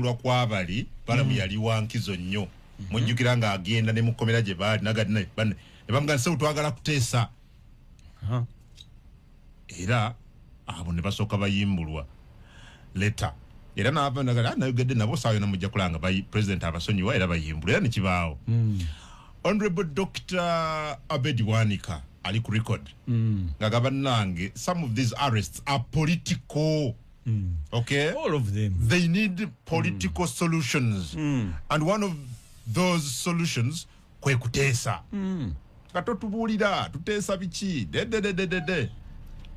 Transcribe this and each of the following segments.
Okuyimbulwa kwabali Balamu yali wankizo nnyo. Mujjukira nga agenda ne mukomera gye baali nagadde ne bamugamba, "Ssebo, twagala kuteesa." Era abo ne basooka bayimbulwa leta, era naava nayogedde nabo saawa yona mujja kulanga president abasonyiwa era bayimbulwa, era nekibaawo. Honorable Dr Abed Bwanika ali ku record nga gaba nange, some of these arrests are political. Okay? All of them. They need political solutions. And one of those solutions kwe kuteesa. Katotubuulira tuteesa biki dedededede.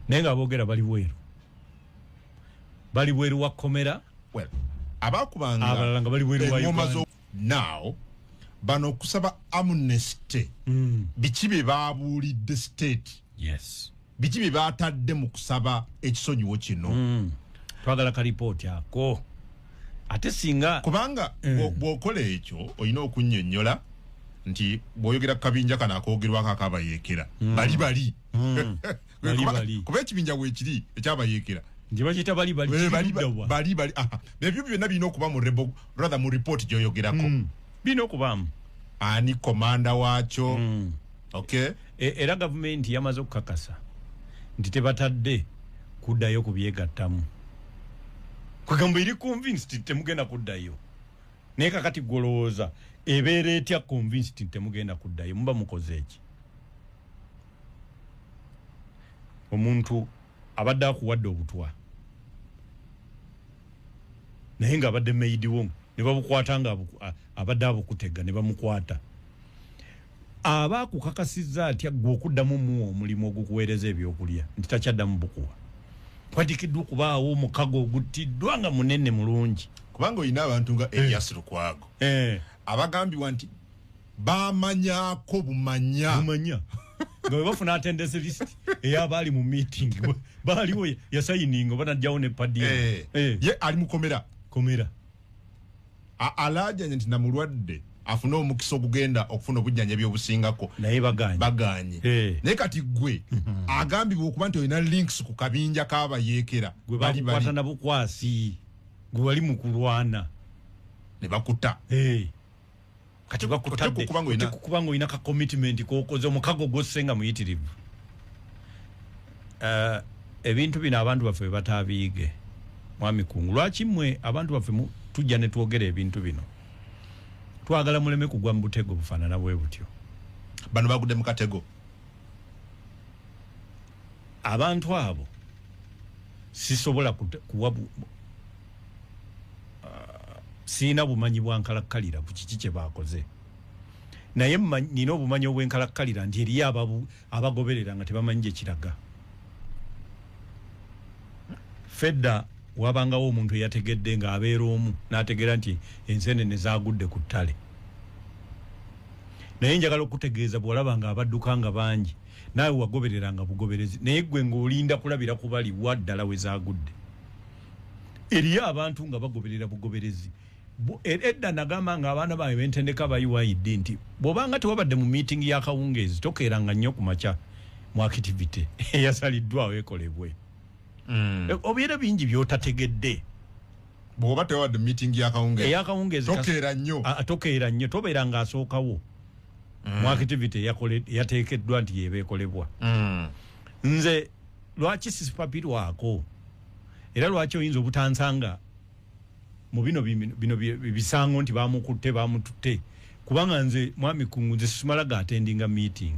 Naye nga boogera bali bweru. Bali bweru wa kkomera. Well, abakubanga abalala nga bali bweru wa Uganda. Now bano okusaba amnesty. Biki bye babuulidde state? Yes. Biki bye batadde mu kusaba ekisonyiwo kino? Twagala ka report ako. Ate singa kubanga bw'okola ekyo olina okunnyonnyola nti bw'oyogera ku kabinja kano akoogerwako akabayeekera bali bali. Bali. Kuba ekibinja weekiri ekyabayeekera. Nti bakiyita bali bali. Bali bali bali. Ebyo byonna birina okuba mu rather mu report gy'oyogerako. Birina okubaamu. Ani komanda waakyo? Okay. Era gavumenti yamaze okukakasa nti tebatadde kuddayo kubyegattamu. Kwegamba eri convinced temugenda kuddayo. Naye kakati gw'olowooza ebeera etya convinced temugenda kuddayo, muba mukoze eki? Omuntu abadde akuwadde obutwa naye ng'abadde maid wo ne babukwata nga abadde abukutega ne bamukwata. Aba akukakasizza atya ggwe okuddamu muwa omulimu ogukuweereza ebyokulya nti takyaddamu bukuwa? Kwatikiddwa okubaawo omukago oguttiddwa nga munene mulungi. Kubanga olina abantu nga Erias Lukwago abagambibwa nti bamanyaako bumanya. Bumanya. Nga bwe bafuna attendance list ey'abaali mu meeting, baaliwo yasayininga oba n'aggyawo ne padi. Ye ali mukomera. Komera. Alaajanye nti namulwadde afune omukisa ogugenda okufuna obujjanjabi obusingako. Naye bagaanye. Bagaanye. Naye kati ggwe agambibwa okuba nti olina links ku kabinja k'abayeekera. Gwe bakukwata na bukwasi. Gwe wali mu kulwana. Ne bakuta. Kati bakutadde kubanga olina ka commitment k'okoze omukago gw'osse nga muyitirivu. Ebintu bino abantu baffe bataabiige. Mwami Kungu, lwaki mmwe abantu baffe tujja ne twogera ebintu bino? Twagala muleme kugwa mu butego bufaanana bwe butyo. Bano bagudde mu katego. Abantu abo sisobola kuwa sirina bumanyi bwa nkalakkalira ku kiki kye baakoze. Naye nina obumanyi obw'enkalakkalira nti eriyo abagoberera nga tebamanyi gye kiraga. Fedda wabangawo omuntu eyategedde ng'abeera omu n'ategeera nti ensenene zaagudde ku ttale. Naye njagala okutegeeza bw'olaba nga abadduka nga bangi naawe wagobereranga bugoberezi, naye ggwe ng'olinda kulabira ku bali wa ddala we zaagudde. Eriyo abantu nga bagoberera bugoberezi. Edda nagamba nga abaana bange bentendeka bayiwayidde nti bw'obanga tewabadde mu meeting ya kawungeezi tokeeranga nnyo ku makya mu activity eyasaliddwawo ekolebwe. Obeera bingi by'otategedde. Bw'oba tewabadde meeting ya kawungeezi, eyakawungeezi tokeera nnyo. Tokeera nnyo, tobeera ng'asookawo mu activity eyateekeddwa nti yeeba ekolebwa. Nze lwaki sisipapirwako? Era lwaki oyinza obutansanga mu bino bisango nti bamukutte bamututte? Kubanga nze mwami Kungu nze simala ga attendinga meeting.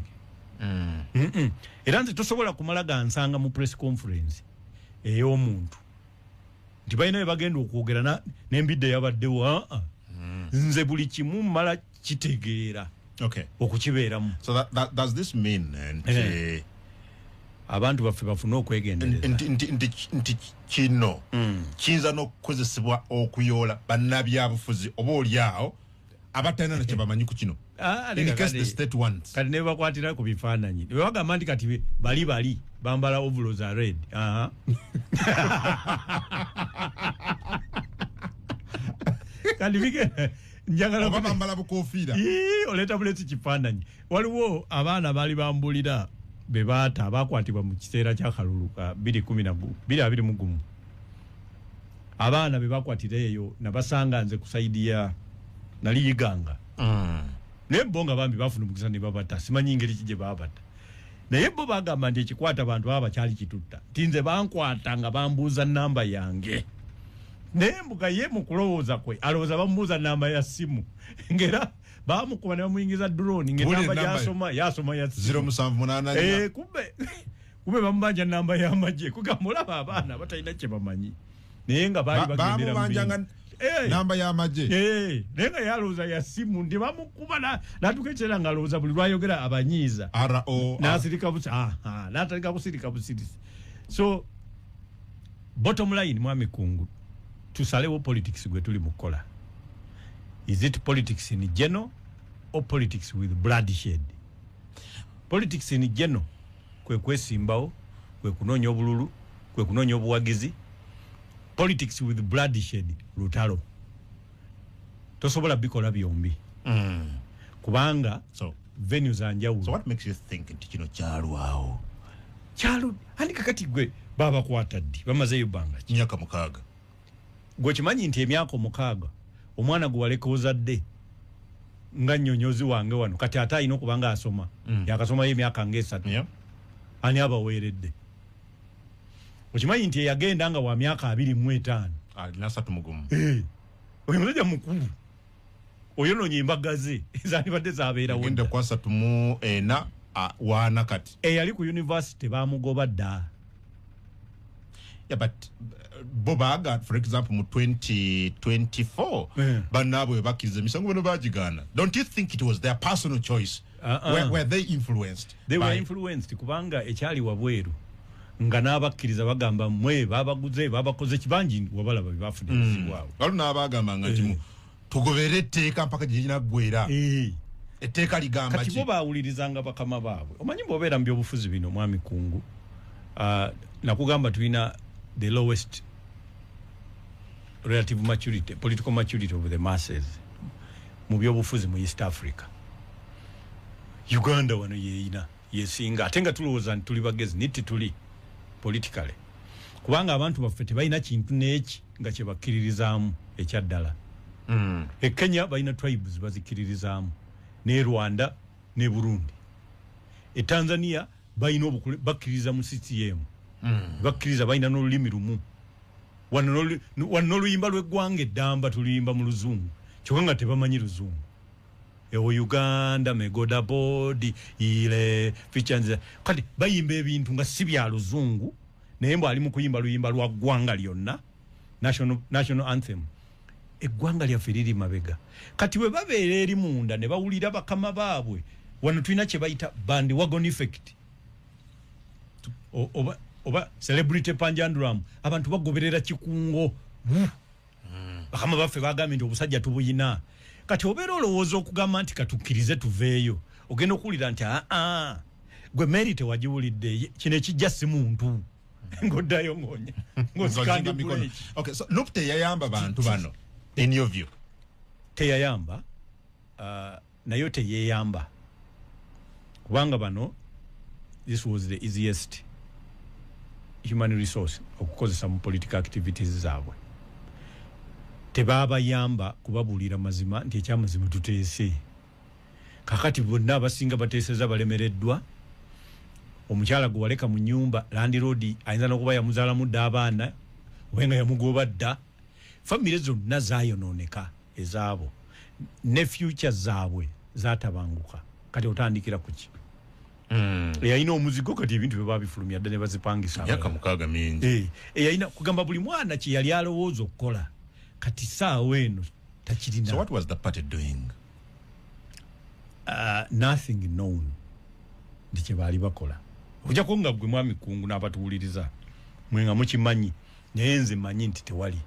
Era nze tosobola kumala gansanga mu press conference ey'omuntu nti balina bye bagenda okwogera n'embidde yabaddewo. Nze buli kimu mmala kitegeera. Okay. Okukibeeramu. So that does this mean nti abantu baffe bafune okwegendereza nti kino kiyinza n'okukozesebwa okuyoola bannabyabufuzi oba oli awo abatalina na kye bamanyi ku kino? In case the state wants. Kati ne bakwatira ku bifaananyi ne bagamba nti kati bali bali bambala overalls za red. Kati bige njagala oba bambala bukofiira. Oleeta buleti kifaananyi. Waliwo abaana baali bambulira be baata bakwatibwa mu kiseera ky'akalulu ka 2021. Abaana be bakwatira eyo nabasanga nze ku side ya nali Iganga. Naye bo nga bambi bafuna omukisa ne babata, simanyi ngeri ki gye babata, naye bo bagamba nti ekikwata abantu baba bakyali kitutta, nti nze bankwata nga bambuuza namba yange, naye mbuga ye mu kulowooza kwe alowooza bamubuuza namba ya ssimu, ngera bamukuba ne bamuyingiza drone ng'enamba gy'asoma yasoma ya ssimu 0784. Kumbe bamubanja namba y'amagye. Kugamba olaba abaana batalina kye bamanyi, naye nga baali bagendera mu Bamubanjanga namba y'amagye. Naye nga yalowooza ya ssimu, nti bamukuba n'atuuka ekiseera ng'alowooza buli lwayogera abanyiiza. R O. N'asirika busi, aha, n'atandika kusirika busirisi. So bottom line, mwami Kungu, tusalewo politics gwe tuli mukola. Is it politics in general or politics with bloodshed? Politics in general kwe kwesimbawo, kwe kunoonya obululu, kwe kunoonya obuwagizi. Politics with bloodshed lutalo. Tosobola bikola byombi. Kubanga venue za njawulo. So what makes you think nti kino kyalwawo? Kyalo andi kakati gwe babakwata ddi? Bamazeeyo bbanga ki? Myaka 6. Gwe kimanyi nti emyaka 6 omwana gwe waleka ozadde nga nnyonnyozi wange wano kati ate alina okuba nga asoma. Yakasomayo emyaka ng'esatu. Ani abaweeredde? Okimanyi nti eyagenda nga wa myaka 25. Alina 31. Oyo musajja mukulu. Oyonoonye embaga ze ezandibadde zabeerawo Yagenda dda. ku 34, wana kati. Eyali ku university bamugoba dda. Yeah, but bo baga, for example, mu 2024 bannaabwe bakkiriza emisango bano bagigaana. Don't you think it was their personal choice? Uh-uh. Were they influenced? They were influenced kubanga ekyali wabweru nga n'abakkiriza bagamba mmwe babaguze babakoze kibangi wabalaba bye bafuna ebizibu awo. Waliwo n'abagamba nga nti tugobere etteeka mpaka gye linaggweera. Etteeka ligamba Kati ki? bo baawulirizanga bakama baabwe. Omanyi bw'obeera mu byobufuzi bino, mwami Kungu, nakugamba tulina the lowest relative maturity, political maturity of the masses mu byobufuzi mu East Africa. Uganda wano yeeyina yesinga, ate nga tulowooza nti tuli bagezi, nti tuli politically, kubanga abantu baffe tebalina kintu n'eki nga kye bakkiririzaamu ekyaddala. E Kenya balina tribes bazikkiririzaamu, ne Rwanda ne Burundi. E Tanzania balina bakkiririza mu CCM. Bakkiriza, balina n'olulimi lumu. Wano n'oluyimba lw'eggwanga eddamba tuluyimba mu Luzungu, kyokka nga tebamanyi Luzungu. Ewo Uganda megoda bodi ile features, kati bayimba ebintu nga si bya Luzungu, naye mbu ali mu kuyimba luyimba lwa ggwanga lyonna, national anthem. Eggwanga lyaffe liri mabega. Kati bwe babeera eri munda ne bawulira bakama baabwe, wano tulina kye bayita bandwagon effect. Oba celebrity panjandrum, abantu bagoberera kikungo. Bakama baffe bagambye nti obusajja tubuyina. Kati obeera olowooza okugamba nti katukkirize tuveeyo, ogenda okuwulira nti aa, gwe Mary tewagiwulidde, kino ekijja si muntu. Ng'oddayo ng'osikandi Ng'ozinga mikono. break. Okay, so NUP teyayamba bantu bano in your view? Teyayamba, nayo teyeyamba, kubanga bano this was the easiest human resource okukozesa mu political activities zaabwe. Tebabayamba kubabuulira mazima nti ekyamazima tuteese. Kakati bonna abasinga bateeseza balemereddwa. Omukyala gwe waleka mu nnyumba, landlord ayinza n'okuba yamuzaalamu dda abaana, oba nga yamugoba dda. Famire zonna zaayonooneka ezaabo, ne future zaabwe zaatabanguka. Kati otandikira ku ki? Eyalina omuzigo kati ebintu bye babifulumya dda ne bazipangisa Myaka abalala. 6 mingi. Eyalina kugamba buli mwana kye yali alowooza okukola, kati saawa eno takirina. So what was the party doing? Nothing known nti kye baali bakola, ojjako nga gwe mwami Kungu n'abatuwuliriza mwe nga mukimanyi, naye nze mmanyi nti tewali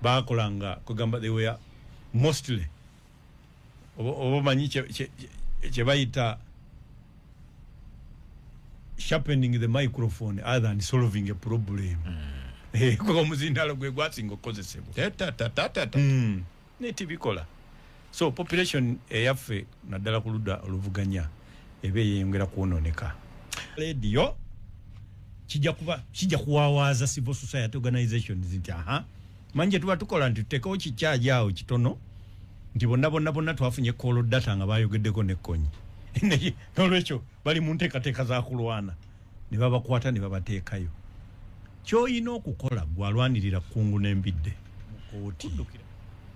baakolanga. Kugamba they were mostly oba omanyi kye bayita sharpening the microphone other than solving a problem. Kuba omuzindalo gwe gwasinga okukozesebwa. Ta, ta, ta, ta, ta. Netibikola. So population eyaffe naddala ku ludda oluvuganya eba eyeyongera kwonooneka. Radio Kijja kuwawaaza civil society organizations nti aha, manje tuba tukola nti tuteekewo kikyaji awo kitono nti bonna bonna bonna twafunye call data nga bayogeddeko nekkonyi. Nolwekyo bali mu nteekateeka za kulwana ne babakwata ne babateekayo. Ky'olina okukola gwalwanirira kkungu n'embidde mu kkooti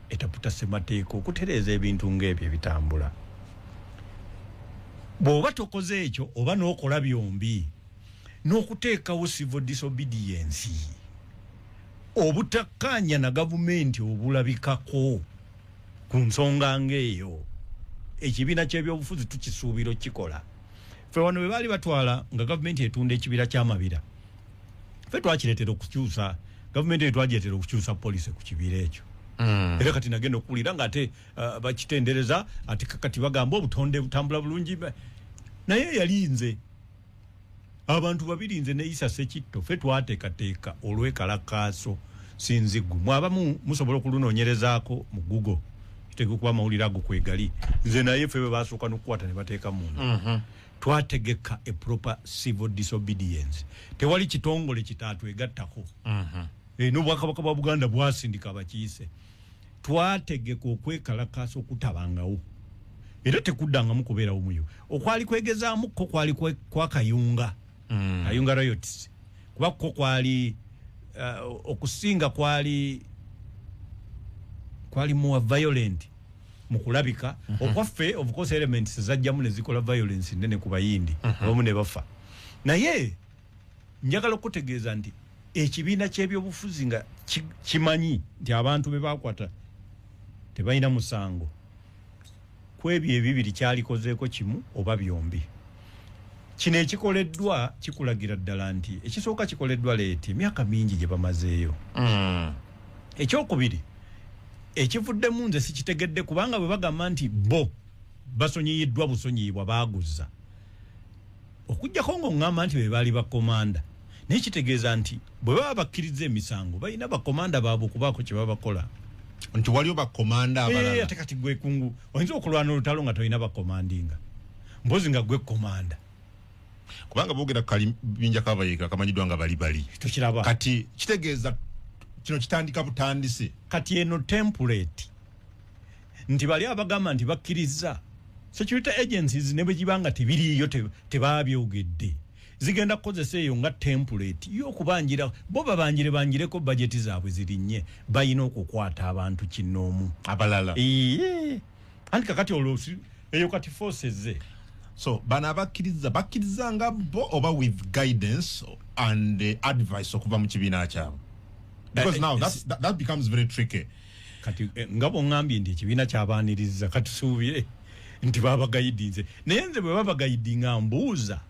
etaputa ssemateeka okutereeza ebintu ng'ebyo ebitambula. Bw'oba tokoze ekyo oba n'okola byombi n'okuteekawo civil disobedience, obutakkaanya na gavumenti obulabikako ku nsonga ng'eyo, ekibiina ky'ebyobufuzi tukisuubira okukikola. Ffe wano bwe baali batwala nga gavumenti etunda ekibira ky'amabira, ffe twakireetera okukyusa gavumenti eyo, twagireetera okukyusa policy ku kibira ekyo. Era kati nagenda okuwulira ng'ate bakitendereza, ate kati bagamba obutonde butambula bulungi. Naye yali nze abantu babiri, nze ne Isa Sekitto, ffe twateekateeka olwekalakaaso sinziggu. Mwabamu musobola okulunoonyerezaako mu Google, kiteeka okuba amawulire ago kwegali. Nze naye ffe bwe basooka n'okukwata ne bateeka munda. Twategeka a proper civil disobedience, tewali kitongole kitaatwegattako. N'obwakabaka bwa Buganda bwasindika abakiise. Twategeka okwekalakaasa okutabangawo era tekuddangamu kubeerawo muyo. Okwali kwegezaamu ko kwali kwa Kayunga, Kayunga riots, kuba ko kwali okusinga kwali more violent mu kulabika. Okwaffe of course elements zajjamu ne zikola violence nene ku Bayindi, abamu ne bafa. Naye njagala okutegeeza nti ekibiina ky'ebyobufuzi nga kimanyi nti abantu be bakwata tebalina musango, ku ebyo ebibiri kyalikozeeko kimu oba byombi. Kino ekikoleddwa kikulagira ddala nti ekisooka kikoleddwa late, emyaka mingi gye bamazeeyo. Ekyokubiri ekivuddemu nze sikitegedde, kubanga bwe bagamba nti bo basonyiyiddwa busonyiyibwa, baaguza okugjako ng'oŋŋamba nti be baali bakomanda, naye kitegeeza nti bwe baba bakkiriza emisango balina bakomanda baabwe okubaako kye babakola. Nti waliwo bakomanda abalala. Ate kati gwe kungu oyinza okulwana olutalo nga tolina bakomandinga, mpozi nga gwe komanda. Kubanga boogera kabinja kabayiika kamanyiddwa nga bali bali. Tukiraba. Kati kitegeeza kino kitandika butandisi. Kati eno template nti bali abagamba nti bakkiriza security agencies ne bwe giba nga tebiriiyo tebabyogedde, zigenda kukozesa eyo nga template y'okubanjira bo babanjire banjireko bajeti zaabwe zirinnye, balina okukwata abantu kinnoomu abalala. Iye. Anti kakati olwo eyo kati forces ze. So bano abakkiriza bakkiriza nga bo oba with guidance and advice okuva mu kibiina kyabwe? Because now that becomes very tricky. Kati nga bw'oŋŋambye nti ekibiina kyabaaniriza, katusuubire nti babagayidinze. Naye nze bwe babagayidinga mbuuza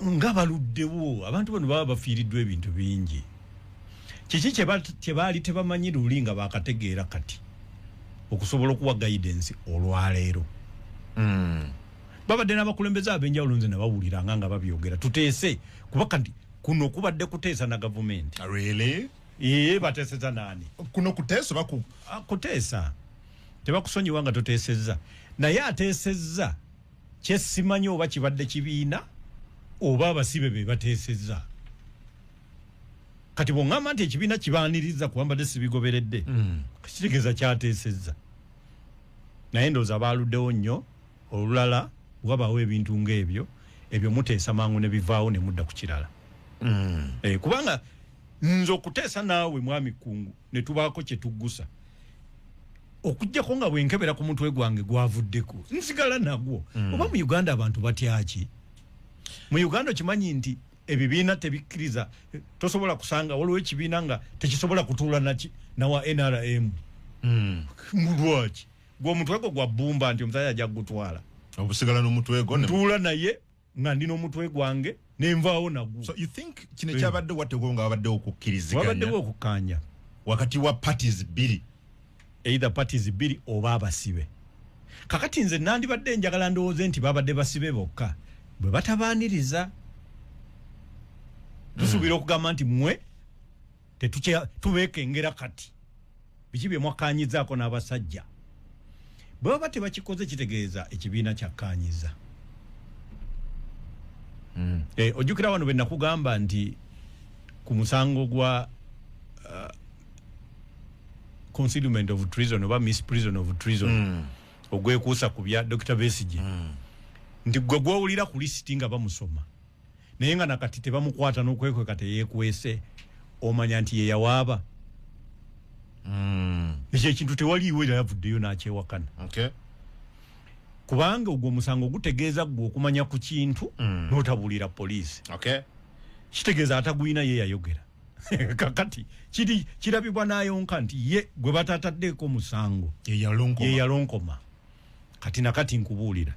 nga baluddewo, abantu bano baba bafiiriddwa ebintu bingi. Kiki kye baali tebamanyi luli nga bakategeera kati okusobola okuwa guidance olwaleero? Babadde n'abakulembeze ab'enjawulo, nze nabawuliranga nga babyogera, tuteese, kuba kati kuno kubadde kuteesa na gavumenti. Really? Ee, bateeseza naani? Kuno kuteesa oba ku Kuteesa tebakusonyiwa nga toteesezza, naye ateesezza kyesimanyi oba kibadde kibiina oba abasibe be bateesezza. Kati bw'oŋŋamba nti ekibiina kibaaniriza, kuba mbadde sibigoberedde, kitegeeza kyateesezza. Naye ndowooza baaluddewo nnyo. Olulala wabaawo ebintu ng'ebyo, ebyo muteesa mangu ne bivaawo ne mudda ku kirala. Kubanga nze okuteesa naawe mwami Kungu ne tubaako kye tuggusa, okuggyako nga bwenkebera ku mutwe gwange gwavuddeko, nsigala nagwo. Oba mu Uganda abantu batyaki? Mu Uganda okimanyi nti ebibiina tebikkiriza, tosobola kusanga waliwo ekibiina nga tekisobola kutuula nawa NRM. Lwaki? Gwe omutwe gwo gwa bbumba nti omusajja ajja kugutwala. Obusigala n'omutwe gwo ntuula naye nga ndi n'omutwe gwange nenvaawo nagwo. So you think kino kyabadde wateekwa nga wabaddewo okukkiriziganya? Wabaddewo okukkaanya wakati wa parties bbiri, either parties bbiri oba abasibe. Kakati nze nandibadde njagala ndowooze nti babadde basibe bokka bwe batabaaniriza. Tusuubira okugamba nti mmwe tubeekengera kati biki bye mwakkaanyizaako n'abasajja. Bwe baba tebakikoze kitegeeza ekibiina kyakkaanyiza. Ojjukira wano bwe nakugamba nti ku musango gwa concealment of treason oba misprision of treason ogwekuusa ku bya Dr Besigye, nti gwe gwowulira ku lisiti nga bamusoma, naye nga nakati tebamukwata n'okwekweka teyeekwese, omanya nti ye yawaaba. Ekyo ekintu tewaliiwo era yavuddeyo n'akyewakana. Kubanga ogwo omusango gutegeeza gwe okumanya ku kintu n'otabuulira poliisi. Kitegeeza atagwina ye yayogera. Kakati kiri kirabibwa n'ayonka nti ye gwe batataddeeko omusango ye yalonkoma. Ye yalonkoma. Kati nakati nkubuulira.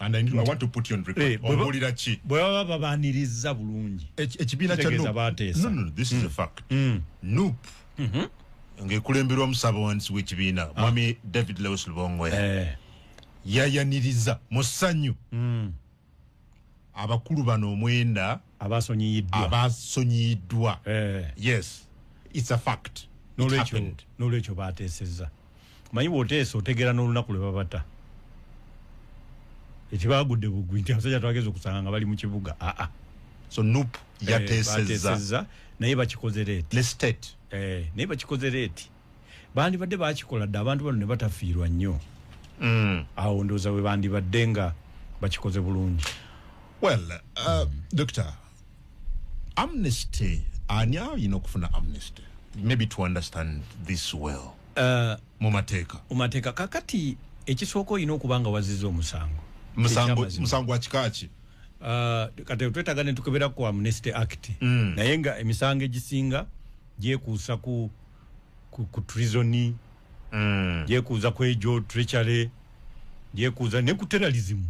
And I want to put you on record. Obuulira ki? Bwe baba babaaniriza bulungi, Ekibiina kya kitegeeza NUP. bateesa. No, this is a fact. NUP ng'ekulemberwa musabawandiisi w'ekibiina, Mwami David Lewis Lubongoya, yayaniriza mu ssanyu abakulu bano omwenda abasonyiyiddwa. Abasonyiyiddwa. Yes, it's a fact. It happened. N'olwekyo bateesezza. Manyi bw'oteesa otegeera n'olunaku lwe babata. Ekibagudde bugwi nti abasajja twageza okusanga nga bali mu kibuga, aa. So NUP yateesezza. Bateesezza, naye bakikoze late. Ne state. Naye bakikoze late. Bandibadde bakikola dda abantu bano ne batafiirwa nnyo. Awo ndowooza bwe bandibadde nga bakikoze bulungi. Well, Doctor, amnesty, ani alina okufuna amnesty? Maybe to understand this well. Mu mateeka. Mu mateeka kakati ekisooka olina okuba nga wazizza omusango. Musango, Ekyamazima. musango wa kika ki? Kati twetaaga ne tukebera ku Amnesty Act. Naye nga emisango egisinga gyekuusa ku treason, gyekuusa ku egyo treachery, gyekuusa ne ku terrorism.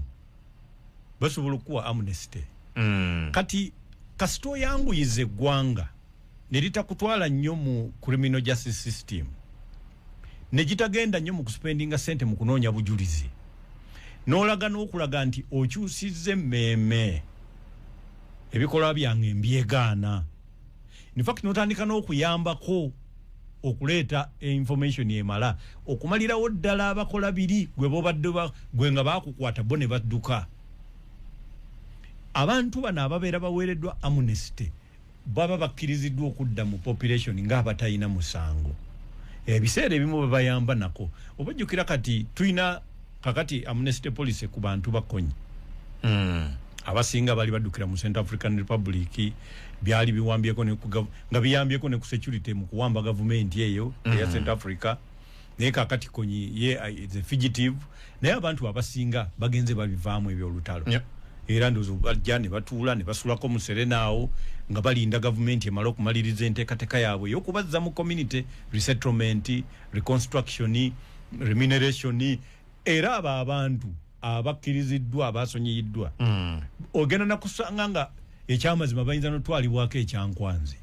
Basobola okuwa amnesty. Kati kasita oyanguyiza eggwanga ne litakutwala nnyo mu criminal justice system, ne gitagenda nnyo mu kuspendinga ssente mu kunoonya bujulizi, n'olaga n'okulaga nti okyusizza emmeeme, ebikolwa byange mbyegaana, in fact n'otandika n'okuyambako okuleeta information emala okumalirawo ddala abakola biri gwe bobadde gwe nga bakukwata bo ne badduka. Abantu bano ababeera baweereddwa amnesty baba bakkiriziddwa okudda mu population ng'abatalina musango. Ebiseera ebimu babayamba nako. Oba ojjukira kati tulina kakati amnesty policy ku bantu ba Kony. Abasinga bali baddukira mu Central African Republic, byali biwambyeko ne ku nga biyambyeko ne ku security mu kuwamba gavumenti eyo eya Central Africa. Naye kakati Kony ye is a fugitive, naye abantu abasinga bagenze babivaamu eby'olutalo. Era ndowooza bajja ne batuula ne basulako mu Serena awo nga balinda gavumenti emale okumaliriza enteekateeka yaabwe ey'okubazza mu community resettlement, reconstruction, remuneration. Era abo abantu abakkiriziddwa abasonyiyiddwa ogenda nakusanga nga ekyamazima bayinza n'otwalibwako ekyankwanzi.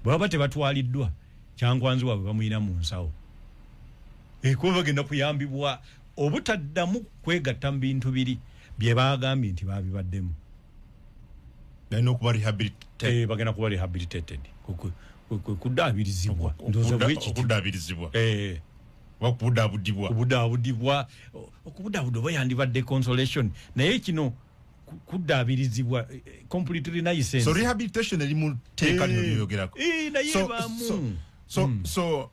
Bwe baba tebatwaliddwa, kyankwanzi waabwe bamuyina mu nsawo. Kuba bagenda kuyambibwa obutaddamu kwegatta mu bintu biri bye baagambye nti baabibaddemu. Balina okuba rehabilitated. Bagenda kuba rehabilitated. Kuddaabirizibwa. Ndowooza bwe kityo. Okuddaabirizibwa. Oba okubudaabudibwa. Okubudaabudibwa. Okubudaabuda oba yandibadde consolation. Naye kino kuddaabirizibwa, complete renaissance. So rehabilitation eri mu tteeka lino lyoyogerako. Naye ebaamu. So,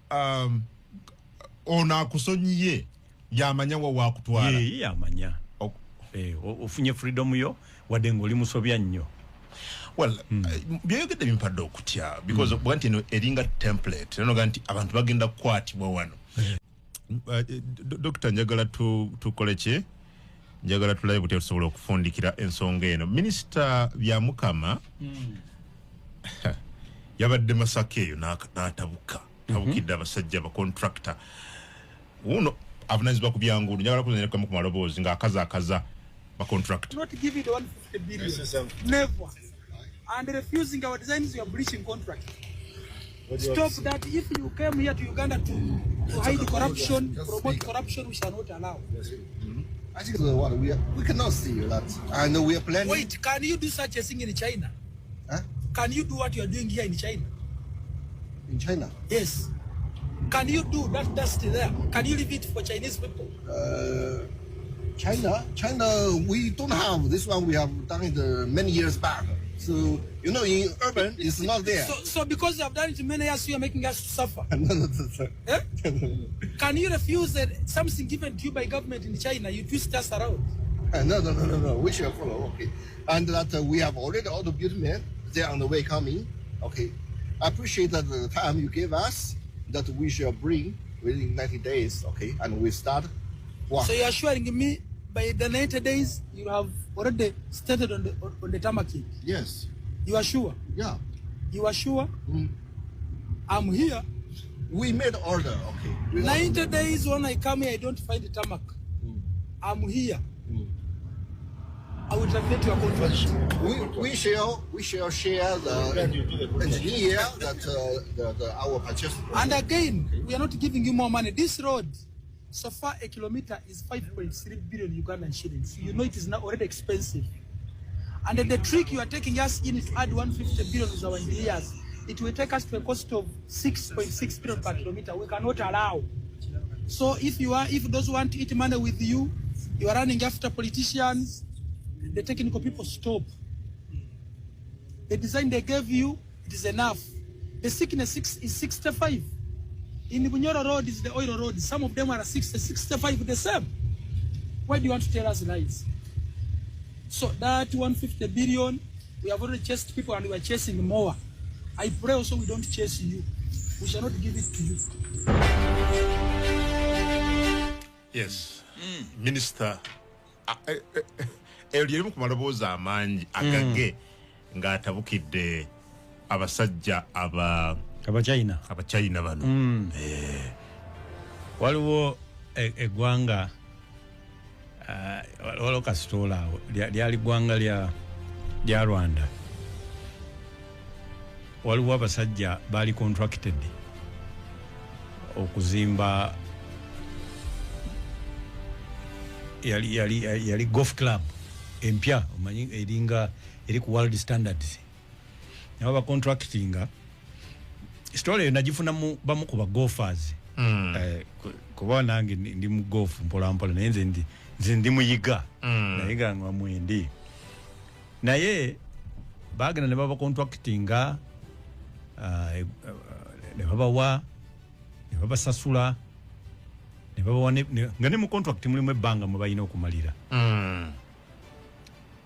ono akusonyiye yamanya wa wakutwala. Ye yamanya. Ofunye freedom yo wadde ng'oli musobya nnyo. Well, byeyogedde bimpadde okutya because bwa nti eno eringa template, era noga nti abantu bagenda kukwatibwa wano. Dokita, njagala tukole ki? Njagala tulabe butya tusobola okufundikira ensonga eno. Minisita Byamukama yabadde Masaka eyo n'atabuka. Tabukidde abasajja abacontractor. Wuno avunaanyizibwa ku byanguudo, njagala kuzanyirakamu ku maloboozi ng'akazaakaza bacontractor. Not give it 150 billion. Never. And refusing our designs, you are breaching contract. Stop that. If you came here to Uganda to hide corruption, promote corruption, we shall not allow. I think what we cannot see that, and we are planning. Wait, can you do such a thing in China? Huh? Can you do what you are doing here in China? In China? Yes. Can you do that dust there? Can you leave it for Chinese people? China, we don't have this one. We have done it many years back. So, you know, in urban, it's not there. So because you have done it many years, you are making us suffer. No. Eh? Can you refuse something given to you by government in China? You twist us around. No. We shall follow. Okay. And that we have already all the built men. They are on the way coming. Okay. I appreciate that the time you gave us, that we shall bring within 90 days. Okay. And we start work. So you are assuring me by the 90 days you have already started on the tarmac? Yes. You are sure? Yeah. You are sure? Mm. I'm here. We made order, okay. 90 days when I come here, I don't find the tarmac. Mm. I'm here. Mm. I will terminate your contract. We shall share the engineer that our purchase. And again, we are not giving you more money. This road, so far a kilometer is 5.3 billion Ugandan shillings. You know it is now already expensive. And then the trick you are taking us in is add 150 billion with our engineers. It will take us to a cost of 6.6 billion per kilometer. We cannot allow. So if those who want to eat money with you, you are running after politicians, the technical people stop. The design they gave you, it is enough. The thickness is 65. In Bunyoro Road is the oil road. Some of them are 60, 65, the same. Why do you want to tell us lies? So that 150 billion, we have already chased people and we are chasing more. I pray also we don't chase you. We shall not give it to you. Yes. Minister, erimu ku maloboozi amangi agage ng'atabukidde abasajja Abachina. Abachina bano. Waliwo eggwanga waliwo kasitoola awo lyali ggwanga lya Rwanda. Waliwo abasajja baali contracted okuzimba yali golf club empya, omanyi eringa eri ku world standards. Nabo bacontractinga story nagifuna mu bamu ku ba golfers. Kuba nange ndi mu golf mpola mpola, naye nze ndi muyiga. Nayiga nga mwendi. Naye bagenda ne baba contractinga ne babawa ne babasasula ne babawa nga ne mu contract mulimu ebbanga mwe balina okumalira.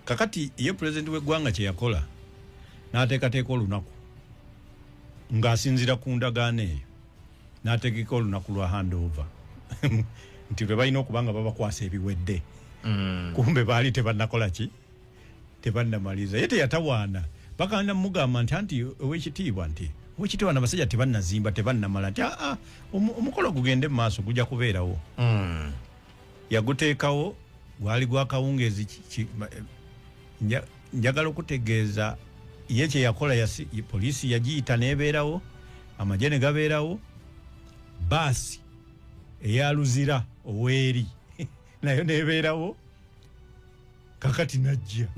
Kakati ye president w'eggwanga kye yakola n'ateekateeka olunaku ng'asinziira ku ndagaano eyo, n'ategeka olunaku lwa handover nti lwe balina okuba nga babakwasa ebiwedde. Kumbe baali tebannakola ki, tebannamaliza. Ye teyatawaana, baganda mugamba nti anti owekitiibwa nti owekitiibwa n'abasajja tebannazimba tebannamala, nti aa omukolo gugende mu maaso gujja kubeerawo. Yaguteekawo gwali gwa kawungeezi. Njagala okutegeeza ye kye yakola, poliisi yagiyita n'ebeerawo, amagye ne gabeerawo, baasi eya Luzira oweeri nayo n'ebeerawo. Kakati najja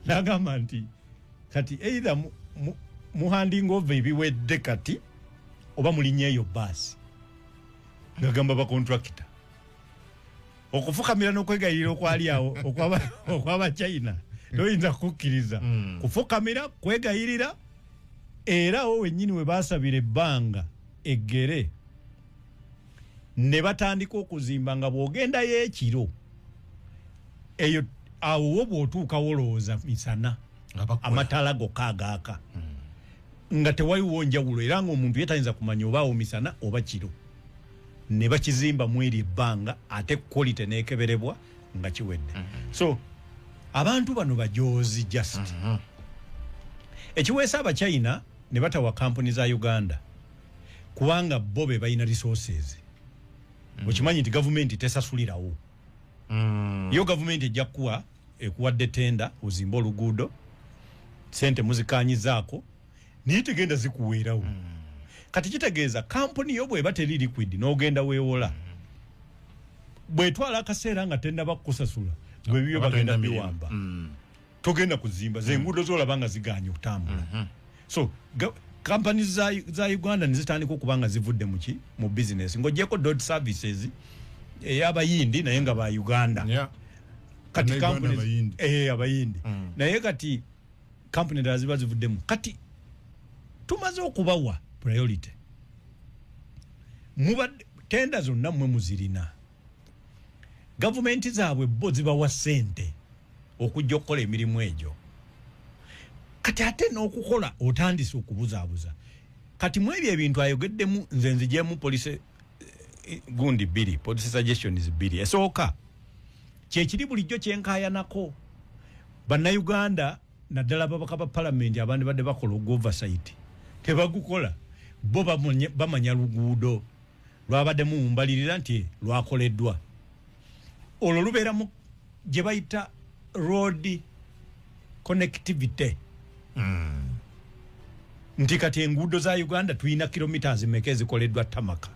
n'agamba nti kati either muhanding over ebiwedde kati oba mulinnya eyo baasi. Ngagamba bakontrakita okufukamira n'okwegayirira okwali awo okw'Abachina toyinza kukkiriza. Kufukamira, kwegayirira, era awo wennyini we baasabira ebbanga eggere ne batandika okuzimba nga bw'ogendayo ekiro eyo awo wo bw'otuukawo olowooza misana, amataala gokka agaaka, nga tewaliwo njawulo, era ng'omuntu ye tayinza kumanya oba awo misana oba kiro. Ne bakizimba mu eri ebbanga ate quality n'ekeberebwa nga kiwedde. So abantu bano bajoozi just. Ekiweesa Abachina ne batawa kampuni za Uganda kubanga bo be balina resources. Okimanyi nti gavumenti tesasulirawo. Yo gavumenti ejja kuwa ekuwadde tenda ozimbe oluguudo, sente muzikanyizaako naye tegenda zikuweerawo. Kati kitegeeza kampuni yo bw'eba teri liquid n'ogenda weewola, bw'etwala akaseera nga tennaba kukusasula, gwe bibyo bagenda biwamba. Togenda kuzimba ze enguudo z'olaba nga zigaanye okutambula. So kampani za Uganda ne zitandika okuba nga zivudde mu business ng'oggyeko dot services Ey'abayindi naye nga ba Uganda. Kati kampuni abayindi. Naye kati kampuni endala ziba zivuddemu. Kati tumaze okubawa priority. Muba tenda zonna mmwe muzirina. Gavumenti zaabwe bo zibawa ssente okujja okukola emirimu egyo. Kati ate n'okukola otandise okubuzaabuza. Kati mu ebyo ebintu ayogeddemu, nze nzigyemu policy gundi bbiri, policy suggestions bbiri. Esooka kyekiri bulijjo kyenkaayanako Bannayuganda, naddala ababaka ba palamenti abandi badde bakola oversight tebagukola. Bo bamanya luguudo lwabadde mumbalirira nti lwakoleddwa, olwo lubeera mu gye bayita road connectivity. Nti kati enguudo za Uganda tulina kilometers meka ezikoleddwa tarmac,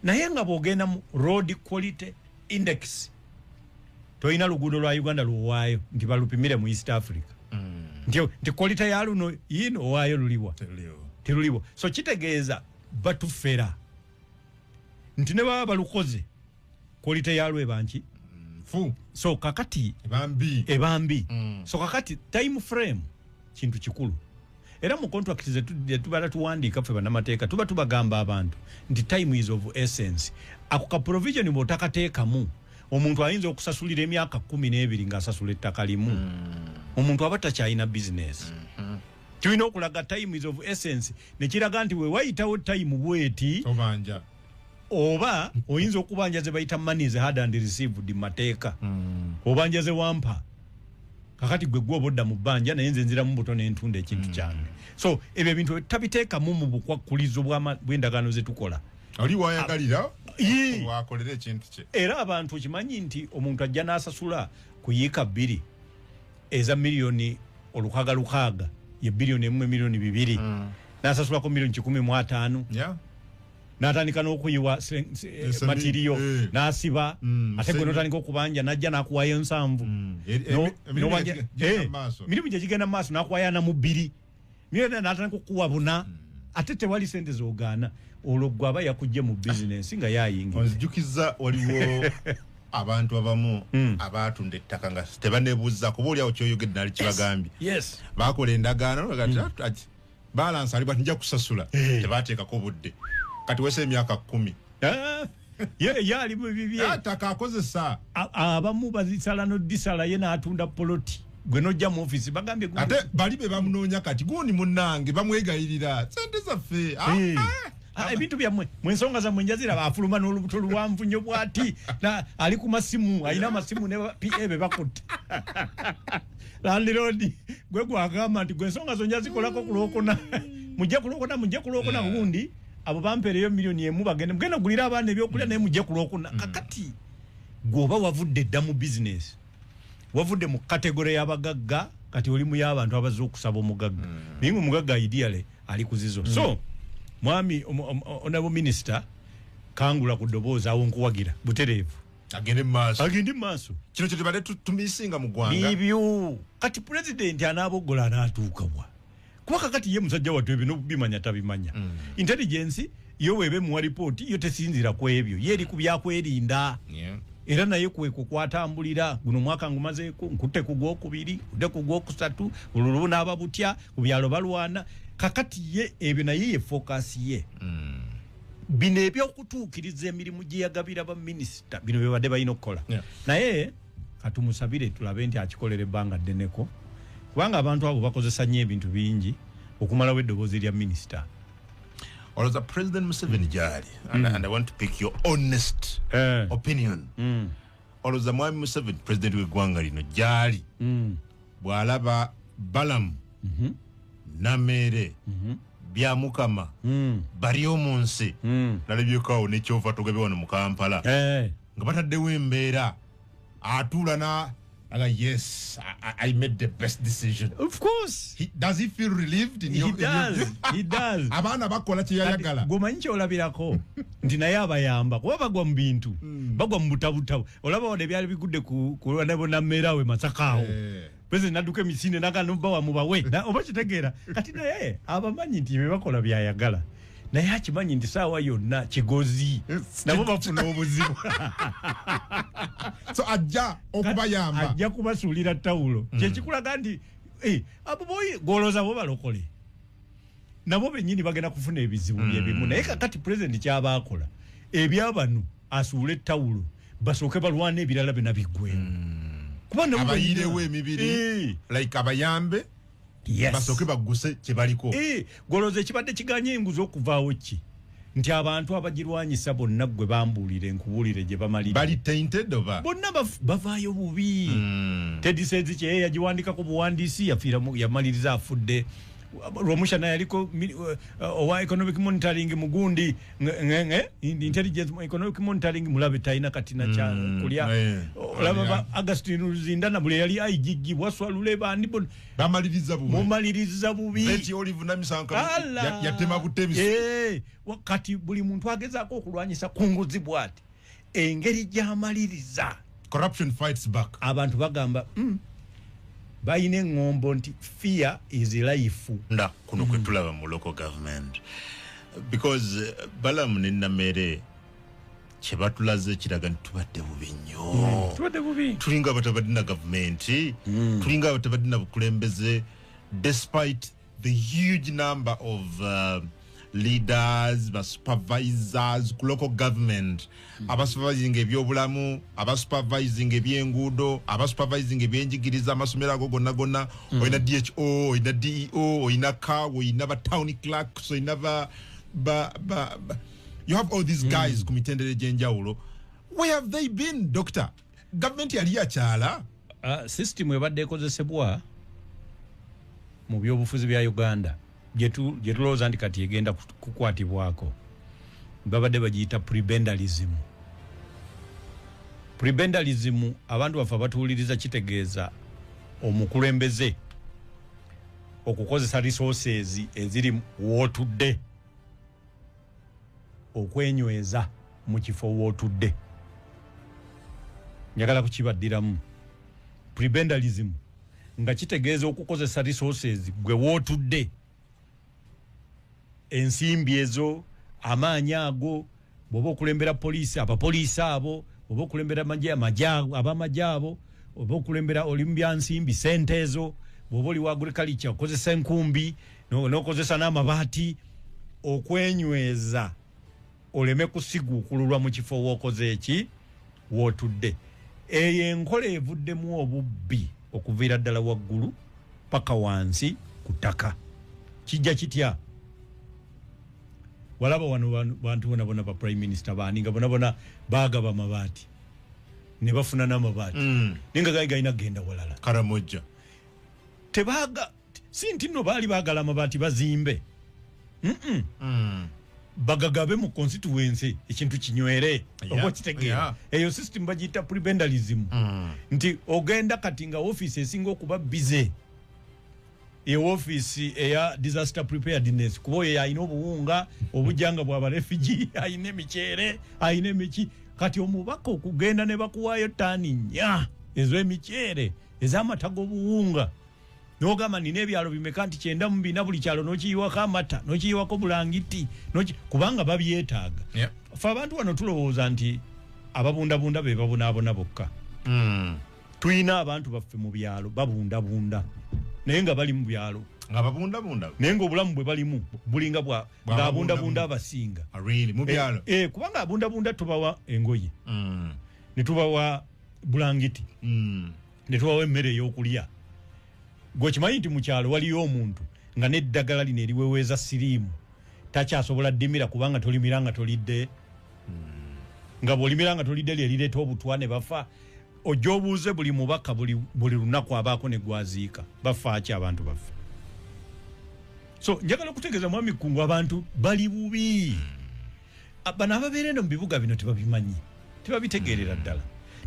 naye nga bw'ogenda mu road quality index tolina luguudo lwa Uganda lwowaayo nti balupimire mu East Africa. Nti quality ya luno yino owaayo luliwa teruliwo. So kitegeeza batufera nti ne baba balukoze quality yalwo ebanki fu. So kakati ebambi. So kakati time frame kintu kikulu. Era mu contract zetubala tuwandiika ffe bannamateeka tuba tubagamba abantu nti time is of essence. Ako ka provision bw'otakateekamu, omuntu ayinza okusasulira emyaka 12 ng'asasula ettaka limu. Omuntu aba takyalina business. Tulina okulaga time is of essence, nekiraga nti we wayitawo time bweti obanja, oba oyinza okubanja ze bayita money is had and received mateeka. Obanja ze wampa kakati gwe gwe obodda mu bbanja, naye nze nzira mu buto n'entunda ekintu kyange. So ebyo ebintu tabiteekamu mu bukwakkulizo bw'endagaano ze tukola. Oli wayagalira wakolera ekintu kye. Era abantu kimanyi nti omuntu ajja n'asasula ku yiika 2 eza miliyoni 606, ye biliyoni 1 miliyoni 2, n'asasulako miliyoni 150. N'atandika n'okuyiwa matiriyo n'asiba, ate gwe n'otandika okubanja n'ajja n'akuwayo 7. Mirimu gye gigenda mu maaso n'akuwayo 42 miliyoni, n'atandika okukuwa 4, ate tewali sente z'ogaana. Olwo gwe aba yakujje mu bizinensi nga yayingira. Onzijukiza waliwo abantu abamu abatunda ettaka nga tebaneebuuza kuba oliawo kyoyogedde nali kibagambye. Bakola endagaano balansi ali bati nja kusasula, tebateekako budde. Kati wese emyaka 10. Ye ali mu bibye. Attaka akozesa. Abamu bazisala n'odisala ye n'atunda poloti. Gwe n'ojja mu office bagambye ate bali be bamunoonya kati gundi munnange bamwegayirira sente zaffe. Ebintu byammwe mu ensonga zammwe njaziraba afuluma n'olubuto luwanvu nnyo bw'ati, ali ku masimu, alina amasimu ne PA be bakutte. Landlord gwe gwagamba nti gwe ensonga zo njazikolako ku Lwokuna, mujje ku Lwokuna, mujje ku Lwokuna gundi abo bampeereyo miliyoni 1 bagende mugenda kugulira abaana ebyokulya naye mujje ku Lwokuna. Kakati gw'oba wavudde dda mu bizinesi, wavudde mu kategore y'abagagga, kati oli mu y'abantu abazze okusaba omugagga. Naye ng'omugagga ideally ali ku zizo. So mwami honorable minister kangula ku ddoboozi awo nkuwagira butereevu. Agende mu maaso. Agende mu maaso. Kino kye tubadde tumisinga mu ggwanga. Bibyo. Kati president anaaboggola anaatuuka wa? Kuba kakati ye musajja wattu ebyo n'okubimanya tabimanya. Intelligence yo weebe muwa ripooti yo tesinziira ku ebyo. Ye eri ku byakwerinda. Era naye kwekwo kwatambulira guno mwaka ngumazeeko nkutte ku gwokubiri, nkutte ku gwokusatu, olwo lunaaba butya, ku byalo balwana. Kakati ye ebyo naye ye focus ye. Bino ebyokutuukiriza emirimu gye yagabira ba minisita bino bye badde balina okukola. Naye katumusabire tulabe nti akikolera ebbanga ddeneko, kubanga abantu abo bakozesa nnyo ebintu bingi okumalawo eddoboozi lya minisita. Olowooza President Museveni gy'ali, and I want to pick your honest opinion. Olowooza Mwami Museveni president w'eggwanga lino gy'ali, bw'alaba Balamu, Nameere, Byamukama, bali omu nsi, nalabyeko awo n'ekyova tugabye wano mu Kampala, nga bataddewo embeera, atuula na aga yes, I made the best decision. Of course. Does he feel relieved? He does. He does. Abaana bakola kye yayagala. Gwomanyi ky'olabirako nti naye abayamba kuba bagwa mu bintu, bagwa mu butabutabu. Olaba wadde byali bigudde ku Nameere awo e Masaka awo. President n'adduka emisinde n'agamba bawa mubawe. Oba kitegeera. Kati naye abamanyi nti bye bakola byayagala. Naye akimanyi nti saawa yonna kigozi nabo bafuna obuzibu. So ajja okubayamba, ajja kubasuulira tawulo. Kyekikulaga nti abo boyi goloza bo balokole nabo bennyini bagenda kufuna ebizibu byebimu. Naye kakati pulezidenti kyabaakola ebyabano asuule tawulo basooke balwane ebirala byonna biggwemu. Abayirewo emibiri like abayambe basooke bagguse kye baliko. Goloza ekibadde kiganye enguzi okuvaawo ki nti abantu abagirwanyisa bonna gwe bambuulire nkubuulire gye bamalira bali tainted oba bonna bavaayo bubi. Teddy Sezi kye yagiwandikako buwandiisi yafiira yamaliriza afudde. Rwomushana yaliko owa economic monitoring mugundi intelligence economic monitoring mulabe talina kati na kya kulya. Olaba Augustine Ruzindana buli yali IGG Waswa bandi bamaliriza bubi, mumaliriza bubi. Betty Olive Namisanka yatema butemi. Kati buli muntu agezaako okulwanyisa kunguzi bwati engeri gy'amaliriza corruption fights back. Abantu bagamba bayina engombo nti fear is life. Nda kuno kwe tulaba mu local government because Balaam ne Namere kye batulaze kiraga nti tubadde bubi nnyo. Tubadde bubi, tulinga abatabadde na gavumenti, tulinga abatabadde na bukulembeze despite the huge number of leaders, ba supervisors ku local government, abasupervising ebyobulamu, abasupervising ebyenguudo, abasupervising ebyenjigiriza, amasomero ago gonna gonna. Olina DHO, olina DEO, olina CAO, olina ba town clerks, olina ba you have all these guys ku mitendera egy'enjawulo. Where have they been, doctor? Government yali yakyala. System ebadde ekozesebwa mu byobufuzi bya Uganda gye tulowooza nti kati egenda kukwatibwako babadde bagiyita prebendalism. Prebendalism abantu baffe abatuwuliriza kitegeeza omukulembeze okukozesa resources eziri wootudde okwenyweza mu kifo wootudde. Njagala kukibaddiramu. Prebendalism nga kitegeeza okukozesa resources gwe wootudde, ensimbi ezo, amaanyi ago, bw'oba okulembera poliisi, abapoliisi abo, bw'oba okulembera abamagye abo, oba okulembera oli mu byansimbi sente ezo, bw'oba oli wa agriculture okozesa enkumbi n'okozesa n'amabaati okwenyweza oleme kusiguukululwa mu kifo w'okoze eki wootudde. Eyo enkola evuddemu obubbi okuviira ddala waggulu paka wansi ku ttaka. Kijja kitya? Walaba wano bantu bona bona ba prime minister baani nga bona bona baagaba amabaati ne bafuna n'amabaati naye nga gaali galina kugenda walala. Karamojja tebaga si nti nno baali baagala amabaati bazimbe, bagagabe mu constituency ekintu kinywere oba okitegeera. Eyo system bagiyita prebendalism. Nti ogenda kati nga ofiisi esinga okuba busy e office eya disaster preparedness, kuba oyo alina obuwunga obujjanga bwaba refugee, alina emiceere, alina emiki. Kati omubaka okugenda ne bakuwaayo ttaani 4 ez'emiceere ez'amata g'obuwunga n'ogamba nina ebyalo bimeka nti 94, buli kyalo n'okiyiwako amata n'okiyiwako bulangiti kubanga babyetaaga. Ffe abantu wano tulowooza nti ababundabunda be babonaabona bokka. Tulina abantu baffe mu byalo babundabunda naye nga bali mu byalo nga babundabunda, naye ng'obulamu bwe balimu bulinga bwa ng'abundabunda abasinga. Really, mu byalo kubanga abundabunda tubawa engoye, ne tubawa bulangiti, ne tubawa emmere ey'okulya. Gwe kimanyi nti mu kyalo waliyo omuntu nga n'eddagala lino eriweweeza siriimu takyasobola ddimira kubanga tolimira nga tolidde, nga bw'olimira nga tolidde lye lireeta obutwa ne bafa. Ojja obuuze buli mubaka buli lunaku abaako ne gwaziika bafa ki abantu baffe. So njagala okutegeeza mwami Kungu abantu bali bubi. Bano ababeera eno mu bibuga bino tebabimanyi, tebabitegeerera ddala,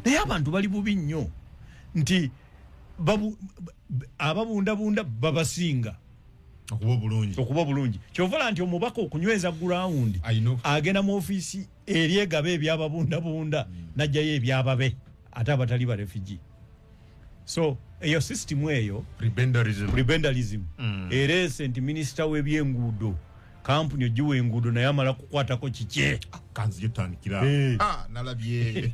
naye abantu bali bubi nnyo nti ababundabunda babasinga okuba obulungi. Kyova nti omubaka okunyweza ground agenda mu ofiisi eri egaba ebyababundabunda n'ajjayo ebyababe ate abatali ba refugee. So eyo system eyo prebendalism ereese nti minisita w'ebyenguudo Kampuni ogiwa enguudo naye amala kukwatako kikye. Kanzi gitandikira. Eh. Ah, nalabye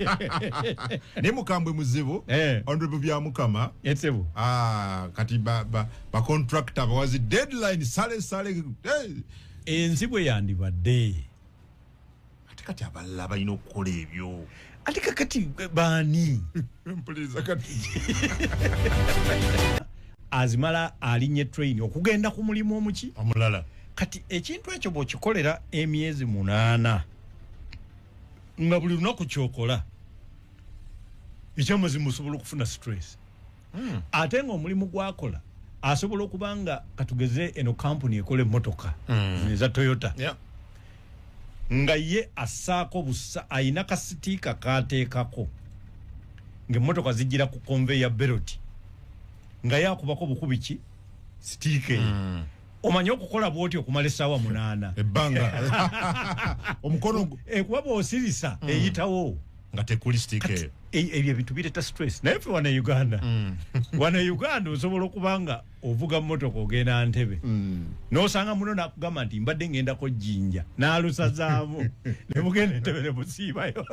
naye mukambwe muzibu. Honorable Byamukama. Etsebo. Ah, kati ba contractor bawazi deadline sale sale. Ensi bwe yandibadde. Ate kati abalala balina okukola ebyo. Ate kakati baani? Mpuliriza kati. Azimala alinye train okugenda ku mulimu omuki? Omulala. Kati ekintu ekyo bw'okikolera emyezi 8 nga buli lunaku kyokola, ekyamazima osobola okufuna stress. Ate ng'omulimu gwakola asobola okuba nga katugeze eno kampuni ekola emmotoka eza Toyota. Nga ye assaako busa, ayina kasitiika k'ateekako ng'emmotoka zijjira ku conveyor belt, nga ye akubako bukubi ki sitiika eyo. Omanyi okukola bw'oti okumala essaawa 8. Ebbanga. Omukono kuba bw'osirisa eyitawo. Nga tekuli sitiika eyo. Ebyo ebintu bireeta stress. Naye ffe wano e Uganda. Wano e Uganda osobola okuba nga ovuga mmotoka ogenda Ntebe. N'osanga muno n'akugamba nti mbadde ŋŋendako Jjinja. N'alusazaamu. Ne mugenda Entebe ne musiibayo.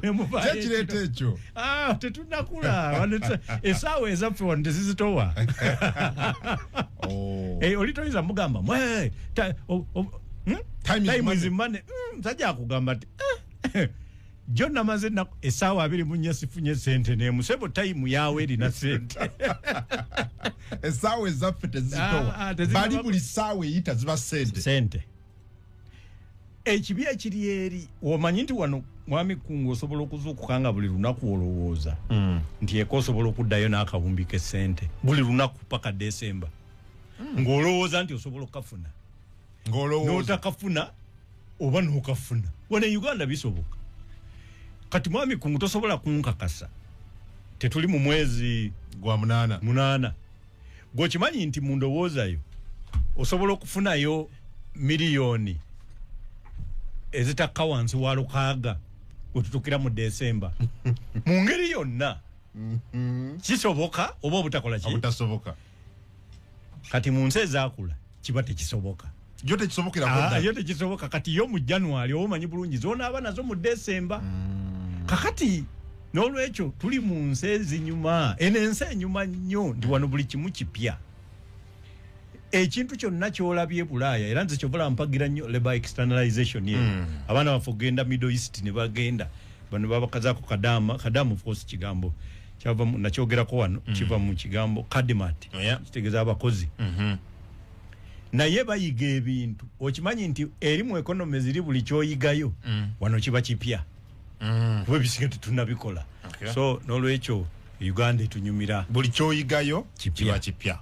Ne muvaayo Kye kireeta ekyo? Ah, tetunnakula. Wano essaawa ezaffe wano tezizitowa. Oh. Oli toyinza mugamba, mwe, ta, o, o, Time is Time money. is money. Musajja akugamba nti, jo namaze ennaku essaawa 24 sifunye ssente n'emu. Sebo time yaawe erina ssente. Essaawa ezaffe tezizitowa. Tezizitowa. Bali buli ssaawa eyita ziba ssente. Ssente. Ekibi ekiri eri, omanyi nti wano mwami Kungu osobola okuzuukuka nga buli lunaku olowooza nti eka osobola okuddayo n'akawumbi k'essente buli lunaku paka Desemba. Ng'olowooza nti osobola okukafuna. Ng'olowooza. N'otakafuna oba n'okafuna. Wano e Uganda bisoboka. Kati mwami Kungu tosobola kunkakasa. Tetuli mu mwezi gwa 8. 8. Gw'okimanyi nti mu ndowoozayo osobola okufunayo miliyoni ezitakka wansi wa 6 wetutukira mu Desemba. Mu ngeri yonna kisoboka oba obutakola ki? Obutasoboka. Kati mu nsi ezaakula kiba tekisoboka. Yo tekisobokera kodda. Yo tekisoboka. Kati yo mu January omanyi bulungi z'onaaba nazo mu Desemba. Kakati n'olwekyo tuli mu nsi ezinyuma. Eno ensi enyuma nnyo nti wano buli kimu kipya. Ekintu kyonna ky'olabye Bulaaya, era nze kyova mpagira nnyo labor externalization ye. Abaana baffe okugenda Middle East ne bagenda. Bano babakazaako Kadama, Kadama of course kigambo kyava mu, nakyogerako wano, kiva mu kigambo Kadimat. Kitegeeza abakozi. Naye bayiga ebintu. Okimanyi nti eri mu economy ziri buli ky'oyigayo, wano kiba kipya. Kuba ebisinga tetunnabikola. So n'olwekyo Uganda etunyumira. Buli ky'oyigayo Kipya. kiba kipya.